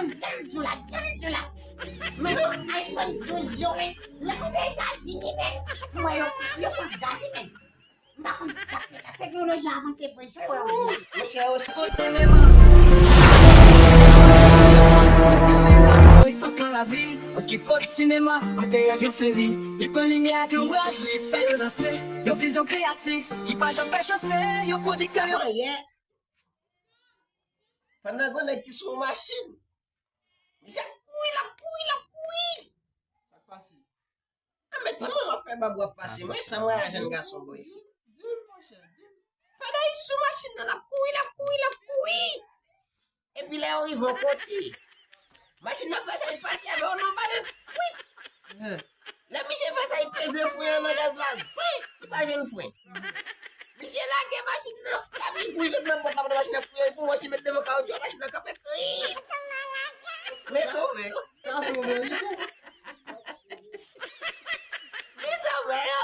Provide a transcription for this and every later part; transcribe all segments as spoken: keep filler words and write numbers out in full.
Janm di w la, janm di w la. Men non, iPhone douz yo, men, lè m rive Etazini, men, m wè yo, yo pran gaz, men. M pa konn sa k fè sa. Teknoloji avanse vre, jan w wè yo di a. Monchè, yo Pod sinema. Pod kamera, istwa nan lavil. Paske Pod sinema, kote rèv yo fleri. Li pran limyè ak lonbraj, li fè yo danse. Yon vizyon kreyatif ki pa janm pè chase. Yon pwodiktè, yon Yè, pandan gon nèg ki sou yon machin, misye ap kouri, l ap kouri, l ap kouri. Sa k pase? A, men tèlman m ap fè bab w ap pase, mwen sa mwen a jèn gason bò isit. Di m, monchè, di m. Pandan li sou machin nan, l ap kouri, l ap kouri, l ap kouri. Epi lè yo rive yon kote, machin nan fè sa, li pati avè yo nan barèt. Fwit! Lè misye fè sa, li peze fren an nan gaz la. Fwit! Li pa jwenn fren. Misye lage machin nan, frap, li kouri sot nan pòt la, pòt machin nan kouri, pou wè si met devan kawoutchou, machin nan kanpe. Kri! Men sove yo. Sa se yon verite. Men sove yo.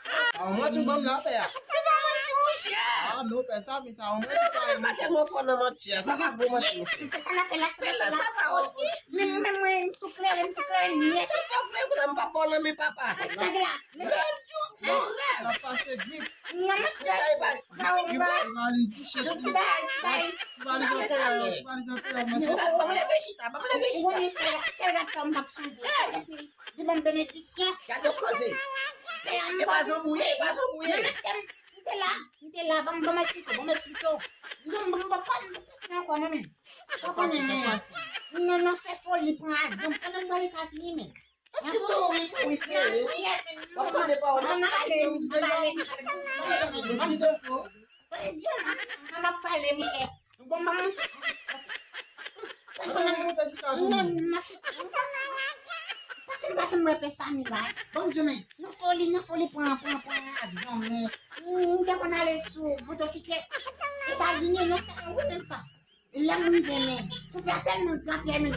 A, yon manti w ban m la, pè a. Se pa manti, monchè. A, non, pè, sa, men sa, yon manti, sa, yon manti. Mwen pa tèlman fò nan manti a, sa pa gwo manti, monchè. Se sa n ap fè la, se sa n ap fè la. Sa pa oski. Men, men mwen, m tou klere, m tou klere, nyèt. Se fò klere, konsa m pa ba w nan men papa. Sa k la? Lè l di w fè yon rèv. L ap pase grif. Non, monchè. Sa e pa grif, e pa li di chèf li. Ti bagay, ti bagay. Ti bagay, ti bagay, ti bagay, ti bagay. Ban m leve chita, ban m leve chita. Ou konnen sèl, sèl gad sa m p ap chanje. Li ban m benediksyon. Gade yon koze. E pa zanbouye, e pa zanbouye. Non, men, m te la, m te la, ban m, ban m eksplike w, ban m eksplike w. Non, ban m pa pale de piti ankò, non, men. Ou konnen, men. Non, non, fè foli, pran avyon, pandan m pral Etazini, men. Èske m mouri, mouri, tande? W ap tande pawòl la. An ap pale, an ap pale. An ap pale, monchè. Bon, ban m montre. Non, m ap chita. Pase m, pase m wè pè Samy la. Bon, Dieu, men, nan foli, nan foli, pran, pran, pran avyon, men. M te konn ale sou motosiklèt. Etazini, nan tan, ou konn sa. Lè m rive, men, sofè a tèlman grafyè, men,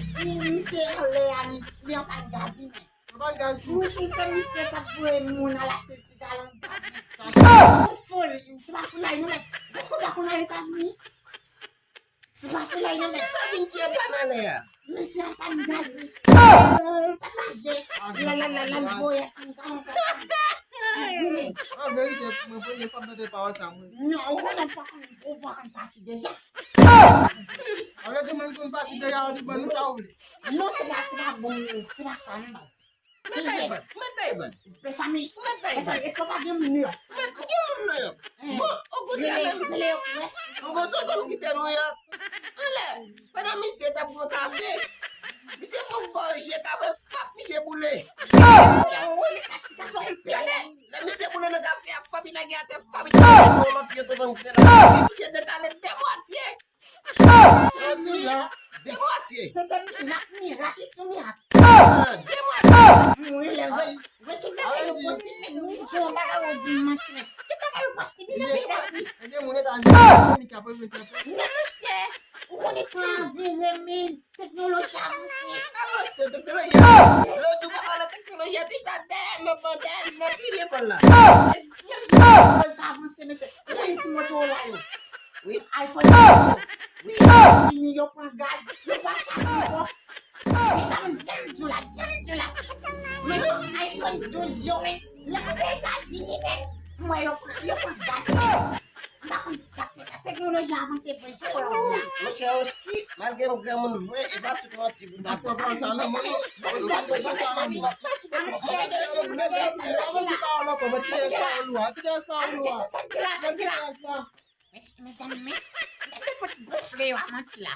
misye anlè a, men, li anpann gaz, men. Anpann gaz tou. Wi, si se misye k ap voye moun al achte ti galon gaz, men. Sa se foli, se pa foulay, non, men. Èske w pa konn al Etazini? Se pa foulay, non, men. Kisa vin ki anpann anlè a? Misye anpann gaz, men. Yon pasaje, la, la, la, la, l voye achte yon galon gaz. An verite, mwen premye fwa m tande pawòl sa, mwen. Non, ou konnen m pa konn, ou pa konn pati deja. Sa vle di moun konn pati deja, ou di ban nou sa ou vle. Non, se pa, se pa bon, se pa sa, non, baz. Mèt bay vag, mèt bay vag. Pè Samy, mèt bay vag. Èske w pa gen moun Nouyòk? Mèt gen moun Nouyòk. Bon, okontrè menm. M gen tonton m kite Nouyòk. Anlè, pandan misye t ap bwè kafe, misye fè yon gòje kafe, fap, misye boule. Gade, lè misye boule nan kafe a, fap, li lage atè, fap, li lage atè, lòt pye tonton m kite la. Misye dekale de mwatye. Sa di a? De mwatye. Se, se mirak, mirak, li sou mirak. Ah, de mwatye. Mwen lè vre, vre tout bagay yo posib, men mwen di yon bagay ou di m manti, men tout bagay yo posib, li nan peyi Dayiti. Ebyen, moun Etazini, ekonomi k ap regle sa pou. Non, monchè, ou konnen tan an vire, men teknoloji avanse. Avanse, teknoloji avanse. Lè w di w pa pale teknoloji a, ti chita dèyè nan ban, dèyè nan pi lekòl la. Se di m di teknoloji avanse, men se, ou konnen ti Motorola yo. Wi. iPhone douz yo. Wi. Fini, yo pran gaz, yo pa chaje ankò. Men sa m janm di w la, janm di w la. Men non, iPhone douz yo, men, lè m rive Etazini, men, m wè yo pran, yo pran gaz, men. M pa konn sa k fè sa. Teknoloji avanse vre, jan w wè yo di a. Monchè Oski, malgre m granmoun vre, e pa tout manti pou m ta fè. Mèsi bokou. Mèsi bokou. Mwen kite respè pou nou. Mwen kite respè pou nou. Mwen kite respè pou nou. Mwen kite respè pou nou. Mes, mezanmi, men, m te fout gonfle yo a manti la.